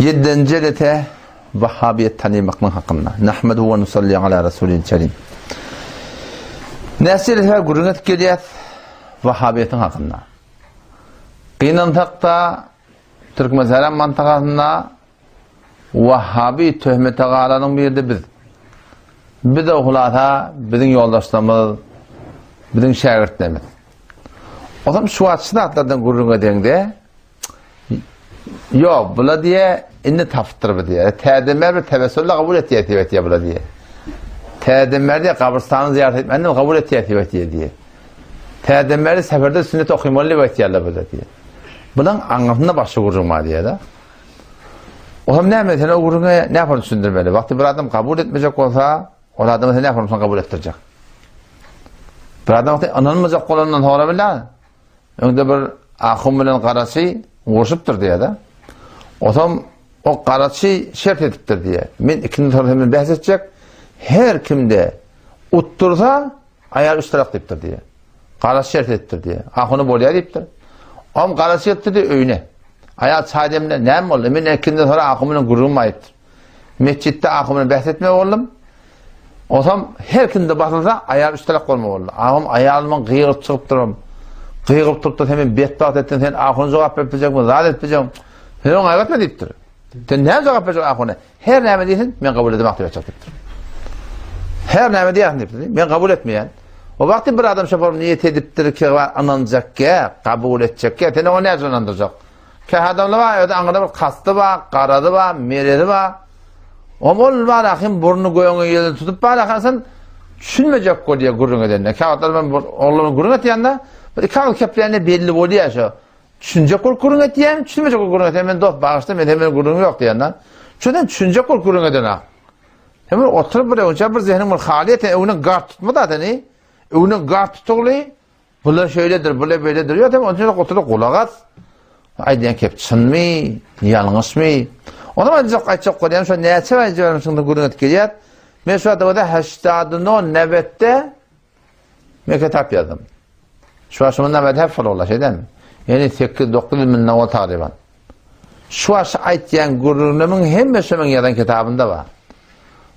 Ýedinji jelese Wahhabiýet tanymaklyk hakynda. Nahmeduhu we nusalli ala rasulil kerim. Näçe jelese gürrüň edip gelýäs Wahhabiýetiň hakynda. Gynansak-da Türkmenistan mantakasynda Wahhabi töhmete galanyň biri-de biz. Biz-de hulasa biziň ýoldaşlarymyz, biziň şägirtlerimiz. Ozam şu wagt şu zatlardan gürrüň edeňde, Ýok, bula diýe, indi tapypdyr bu diýe. Täzeden bäri bir tewessülle kabul etýär diýip aýtýar bula diýe. Täzeden bäri diýe gabrystany zyýarat etmändim kabul etýär diýip aýtýar diýe. Täzeden bäri seferde sünnet okymaly diýip aýtýarlar bula diýe. Bulaň aňyrsynda başga gürrüň bar diýe-de. Olam näme sen o gürrüňe näme düşündirmeli? Wagty bir adam kabul etmejek bolsa, ol adama sen näme kabul etdirjek? Bir adam wagty ynanmajak bolandan sonra bilen Öňde bir ahun bilen garaçy urşupdyr diýýär-de. Otam o garaçy şert edipdir diýýär. Men ikindi soň sen bilen bäs etjek. Her kimde utdursa aýal üç talak diýipdir diýýär. Garaçy şert edipdir diýýär. Ahuny bolýar diýipdir. Om garaçy gelipdir diýýär öýüne. Aýal çaý demle näme boldy? Men ikindi soň ahun bilen gürrüň aýypdyr. Metjitde ahun bilen bäs etmek boldum. Onsoň her kimde basylsa, aýal üç talak bolmaly boldy. Agam aýalymyň gygyryp çykyp duram. Gygyryp durupdyr, sen meni betbagt etdiň, sen ahuna jogap berip biljekmi, zat edip biljekmi? Sen oňa aýratma diýipdir. Sen näme jogap berjek ahuna? Her näme diýsin, men kabul edemok diýip aýtjak diýipdir. Her näme diýersin diýipdir. Men kabul etmeýän. O wagty bir adam şofor niýet edipdir ki, ynanjakka, kabul etjekkä, sen oňa näme ynandyrjak? Kä adamlar bar, özi aňyrda bir kasty bar, garazy bar, merezi bar. Om ol bar ahim burnu göňe ýelini tutup bar ahim sen düşünmejek bolýar gürrüň edende. Kä wagtlar men oglanlar gürrüň etýände bir iki agyz kepleýände belli bolýar şo. Düşünjek bolup gürrüň etýän, düşünmejek bolup gürrüň etýän men dost bagyşla men hemen gürrüňim ýok diýende. Şo sen düşünjek bolup gürrüň eden ah. Hemen oturyp bir öňçe bir zehniň bir haly eten öňüne gart tutma da seni. Öňüne gart tutugly Bular şeýledir, bular beýledir. Ýok, sen onça oturyp gulak as. Aýdýan kep çynmy, ýalňyşmy? Onu aýtjak aýtjak bolýan şo näçe aýtjak şunda gürrüň edip gelýär. Men şu adada 80 nöbetde men kitap ýazdym. Şu aşamda nöbet hep şol şeýdemi? Ýani 8-9 ýyl mundan ol tagryban. Şu aş aýtýan gürrüňlerimin hemmesi meň ýazan kitabymda bar.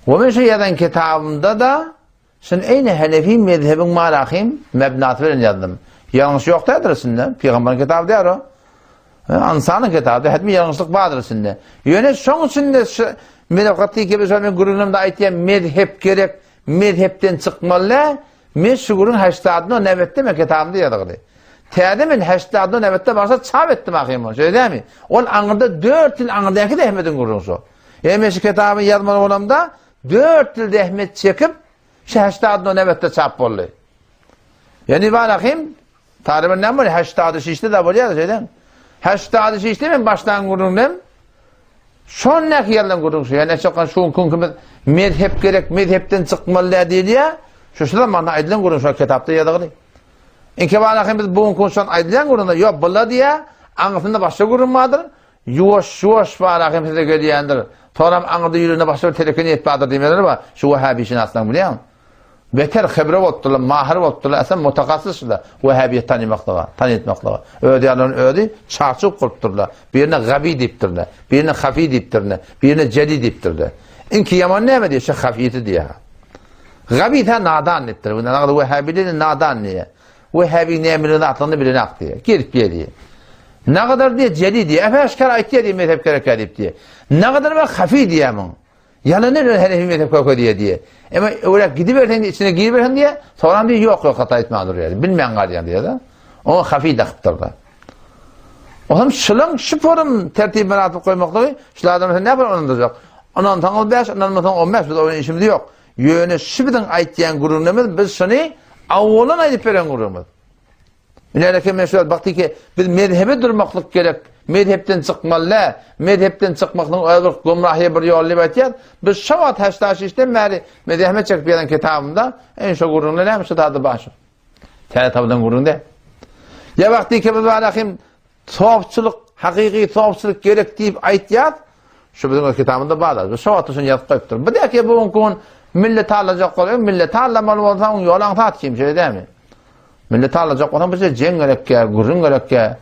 We men şu ýazan kitabymda da Şuny eýni Hanefi mezhebiň marahym mebnasy bilen ýazdym. Ýalňyş ýok däldir içinde. Pygamberiň kitaby däl o. Ynsanyň kitaby, hetmi ýalňyşlyk bardyr içinde. Ýöne şoň üçin-de şu mezhep gaty kebe şo men gürrüňimde aýtýan mezhep gerek, mezhepden çykmaly däl. Men şu gürrüň heştadno nebetde men kitabymda ýazgyly. Täze men heştadno nebetde başa çap etdim ahym ony. Şeýle dälmi? Ol aňyrda 4 ýyl aňyrdaky zähmetiň gürrüňi şo. Ýa men şu kitaby ýazmaly bolamda 4 ýyl zähmet çekip, şähştadno nebetde çap boldy. Ýani barahim, taryban näme bolýar? Heştady şişde da bolýar şeýdem. Heştady şişde men başdan gürrüňlem. Şon näki ýerden gürrüň şu. Ýani çokan şu günkü mezhep gerek, mezhepden çykmaly dä diýilýär. Şu şu zamanda aýdylan gürrüň şu kitapda ýazylgy. Inki barahim biz bu günkü şon aýdylýan gürrüňde ýok, bular diýä, aňysynda başga gürrüň bardyr. Ýuwaş-ýuwaş bar hem size gelýändir. Soram aňyrda ýüreginde başga bir teleke niýet bardyr diýmeleri bar. Şu wahhabişynaslaryň bilýäňmi? Beter hibre bolupdyrlar, mahyr bolupdyrlar, aslan mutahassys şular wahhabiýet tanymaklyga, tanytmaklyga. Öz ýanlaryny özi çarçuw gurupdyrlar. Birine gabi diýipdirler, birine hafi diýipdirler, birine jeli diýipdirler. Iňki ýaman näme diýýär? Şu hafisi diýýär. Gabi sen nadan diýipdir. Bu näme wahhabiler nadan diýýär. Wahhabi näme zatlygyny bilenak diýýär. Gelip diýýär. Nagadar diýe jeli diýe, äşgär aýtýar diýe mezhep gerek diýip diýe. Nagadar we hafi diýe muň. Ýalany bilen henefi mezhep köke diýe diýe. Emma öwrek gidiberseň içine giriberseň diýe, soram diýe ýok ýok hata aýtman durýar. Bilmän galýan diýe da. Oňa hafi dakypdyr da. Olam şylaň şu forum tertibini atyp goýmaklygy, şul adam sen näme ynandyrjak? Ynansaňyz 5, ynanmasaň 15, biz oýun işimiz ýok. Ýöne şu biziň aýtýan gürrüňimiz biz şuny awwalan aýdyp beren gürrüňimiz. Ünäreke men şular bakdy ki, biz mezhebe durmaklyk gerek, mezhepden çykmaly däl, mezhepden çykmaklygyň özi bir gümrahyýa bir ýol diýip aýtýar. Biz şo wagt haşdaş işden bäri men zähmet çekip ýazan kitabymda en şo gürrüňler näme şu zady bar şu. Täze tapylan gürrüň däl. Ýa wagty ki biz barahim sofçylyk, hakyky sofçylyk gerek diýip aýtýar. Şu biziň öz kitabymyzda bar. Biz şo wagtda şuny ýazyp goýupdyr. Bu däki bu gün millet alajak bolsa, millet alamaly bolsa, ýol aňsat kim şeýle dälmi? Millet alajak bolsaň bize jeň gerekýär, gürrüň gerekýär.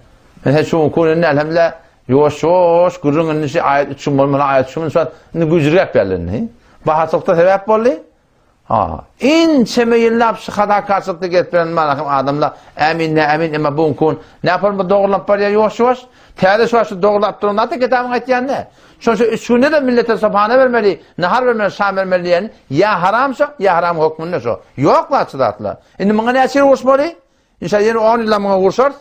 Mesela şu gün indi elhamdülillah. Ýuwaş-ýuwaş gürrüň indi şu aýat üç gün bolmaly, aýat üç gün şu indi güjrüp geldi indi. Bahaçylykda sebäp boldy. Ha, inçeme ýyllap şu hadakarçylykda gezip bilen malakym adamlar ämin ne ämin emma bu kun ne yapalım bu dogrulap barýar ýuwaş-ýuwaş. Täze şu şu dogrulap duran zat kitabyň aýtýan ne? Şoň şu üç günde de millete sopana bermeli, nahar bermeli, şam bermeli diýen ýa haram şo, ýa haram hökmünde şo. Ýok zatçy zatlar. Indi muňa näçe ýyl uruşmaly? Inşallah ýene 10 ýyl muňa urşarys.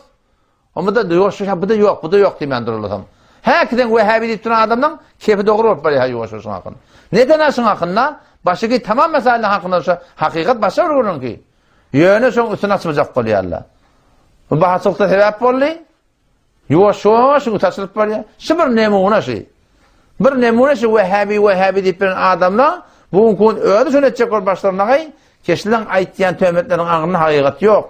Onda da ýok, şu bu da ýok, bu da ýok diýmän durulsam. Häkiden Wehhabi diýip duran adamlaň kefi dogry bolup barýar ýuwaş şuň hakynda. Neden şuň hakynda? Başyky tamam meseleniň hakynda şu hakykat başga bir gürrüňki. Ýöne şoň üstüni açmajak bolýarlar. Bu bahaçylykda sebäp boldy. Ýuwaş ýuwaş şuň açylyp barýar. Şu bir nemuna şu. Bir nemuna şu Wehhabi Wehhabi diýip bilen adamlar bu gün özi şony etjek bolup başlarynda Keşliň aýtýan töhmetleriniň aňrynda hakykat ýok.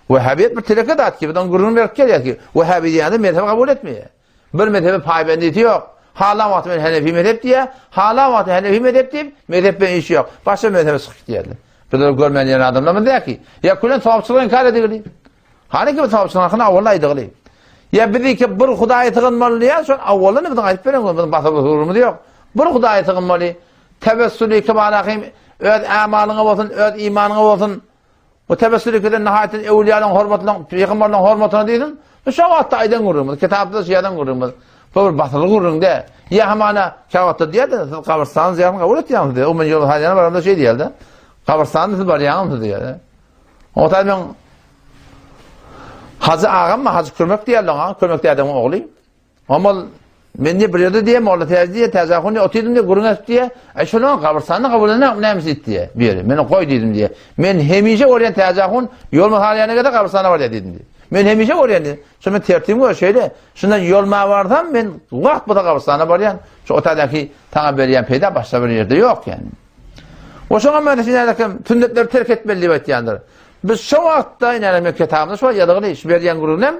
Wehhabiýet bir teleke zat ki, biz onuň gürrüňini berip gelýäris ki, wehhabi diýende mezhebi kabul etmeýär. Bir mezhebe paýbendisi ýok. Halan wagty men henefi mezhep diýýär, halan wagty henefi mezhep diýip, mezhep bilen işi ýok. Başga mezhebe çykyp gidýärler. Biz ony görmän ýören adamlarmyz däl ki. Ýa külen sogapçylygy inkar edigili. Hany ki sogapçylygyň hakyny awwal aýdygyly. Ýa biz ki bir Hudaýa sygynmaly diýýär, şol awwaldan biziň aýdyp beren biziň basyp ugrumyz ýok. Bir Hudaýa sygynmaly. Tewessüli kemala hem öz amalyňa bolsun, öz imanyňa bolsun. Bu tewessüli keden nihaýetinde öwliýalaryň hormatyna, pygamberleriň hormatyna diýsin. Bu şo wagtda aýdan gürrüňimiz, kitapda şu ýazan gürrüňimiz. Bu bir basyly gürrüň däl. Ýa hamana käwagtda diýerdi, siz gabrystany zyýaratyn kabul etýäňiz diýär. O men ýol haýana baramda şeý diýerdi. Gabrystany siz barýaňyz diýerdi. Ota men Hajy agam, Hajy Kömek diýerler oňa, Kömek dädemiň ogly. Omal men diýe bir ýerde diýe, molla täji diýe, täji ahun diýe, otyrdym diýe, gürrüň edip diýe, aý şonuň gabrystanda kabul edene näme diýip diýe, bir ýere. Meni goý diýdim diýe. Men hemişe görýän täji ahun ýolma salýana gede gabrystana barýar diýdim diýe. Men hemişe görýän diýe. Şo men tertibim gör şeýle. Şundan ýolma barsam men wagt bolsa gabrystana barýan. Şu otadaky saňa berýän peýda başga bir ýerde ýok ýani. O şoňa men nädekem sünnetleri terk etmeli diýip aýtýandyr. Biz şo wagtda ine men kitabymda şo ýazygyny şu berýän gürrüňem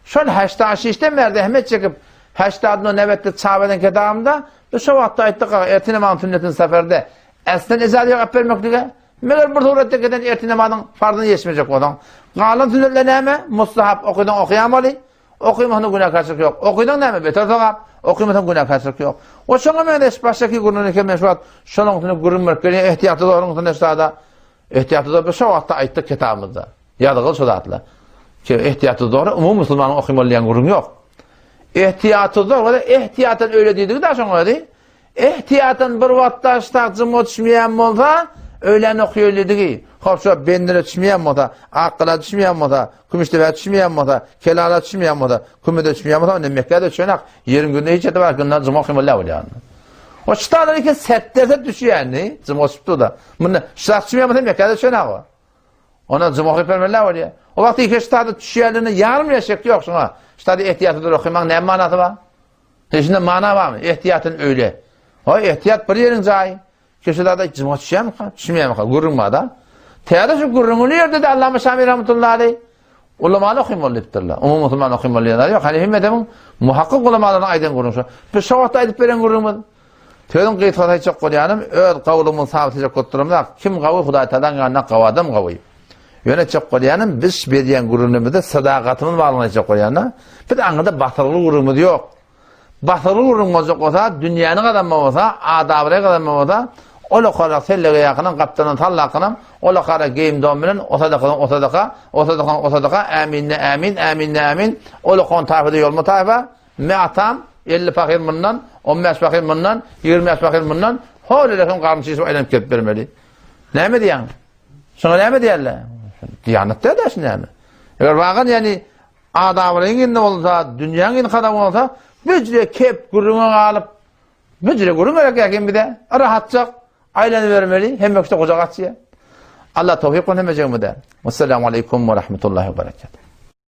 Şol heşdaşişden bäri zähmet çekip, heşdadno nebetde çap eden kitabymda, biz şo wagtda aýtdyk, aga, ertir namazyň sünnetini seferde eslen ejazy ýok äpbermeklige, meger bir suratda giden ertir namazyň farzyny ýetişmejek bolsaň. Galan sünnetler näme? Mustahap okydyň okaýamaly, okymasaň günäkärçilik ýok. Okydyň näme? Beter sogap, okymasaň günäkärçilik ýok. O şoňa meňzeş başdaki gürrüňini hem men şu wagt şonuň üstüne gürrüň berip gelýän, ehtiýatly dogruň üstüne şada. Ehtiýatly dogry şo wagtda aýtdyk kitabymyzda. Ýazygyl şu zatlar. Ki ehtiýatly dogry umumy musulmanyň okymaly diýen gürrüň ýok. Ehtiýatly dogry ehtiýatan öýle diýdigi da şoň özi. Ehtiýatan bir wagtda ştak jyma düşmeýän bolsa, öýlän okaýaly diýdigi. Hop şu bendine düşmeýän bolsa, akgyla düşmeýän bolsa, kümüşdebä düşmeýän bolsa, kelala düşmeýän bolsa, kümede düşmeýän bolsa, onda Mekgä düşenak. Ýeriň günde hiç ýerde bar, günde jyma okymaly bolýar. O ştalar iki setdese düşýänni, jyma düşüpdi da. Munda ştak düşmeýän bolsa Mekgä düşenak o. Ona juma okyp bermeli bolýar. O wagt iki ştada düşýänlerine ýarym ýa şek ýok şuňa. Ştada ehtiýaty dur okymaň näme manasy bar? Heşinde mana barmy? Ehtiýatyn öýle. O ehtiýat bir ýeriň jaýy. Köşedada juma düşýärmi? Düşmeýärmi? Gürrüň bar da. Täze şu gürrüňini ýerde de Allama Şami rahmetullahi aleyh ulamany okymaly diýipdirler. Umumy musulman okymaly diýenler ýok. Hanefi mezhebiň muhakkyk ulamalarynyň aýdan gürrüňi şu. Biz şo wagtda aýdyp beren gürrüňimiz. Sözüň gysgasy aýtjak bolýanym, öz gawlygymyzy sabyt etjek bolup duramzok. Kim gawy Hudaý Tagalaň ýanynda gawy adam gawy. Ýöne aýtjak bolýanym, biz berýän gürrüňimizde sadakatymyz barlygyny aýtjak bolýan-da. Biz aňyrda batyrly gürrüňimiz ýok. Batyrly gürrüň boljak bolsa, dünýäni gazanmak bolsa, adabraý gazanmak bolsa, ol okarak sellege ýakynam, gapdaldan sallakynam, ol okara geýim-don bilen, o sadakadan o sadaka, o sadakadan o sadaka, äminne ämin, äminne ämin, ol okan taýfada ýolma taýfa, Me atam, 50 pahyr mundan, 15 pahyr mundan, 25 pahyr mundan, hol hem garny çişip aýlanyp gelip bermeli. Näme diýýäň? Şoňa näme diýerler? Diýanet diýerler şu näme? Eger wagan ýani adabynyň indi bolsa, dünýäň indi kada bolsa, büjre kep gürrüňe galyp, büjre gürrüň gerek ýa bize. Rahatjak aýlanybermeli, hemme kişi gujak açýar. Allah towfik bersin hemmejigimize. Assalamu alaykum we rahmetullahi we berekatuh.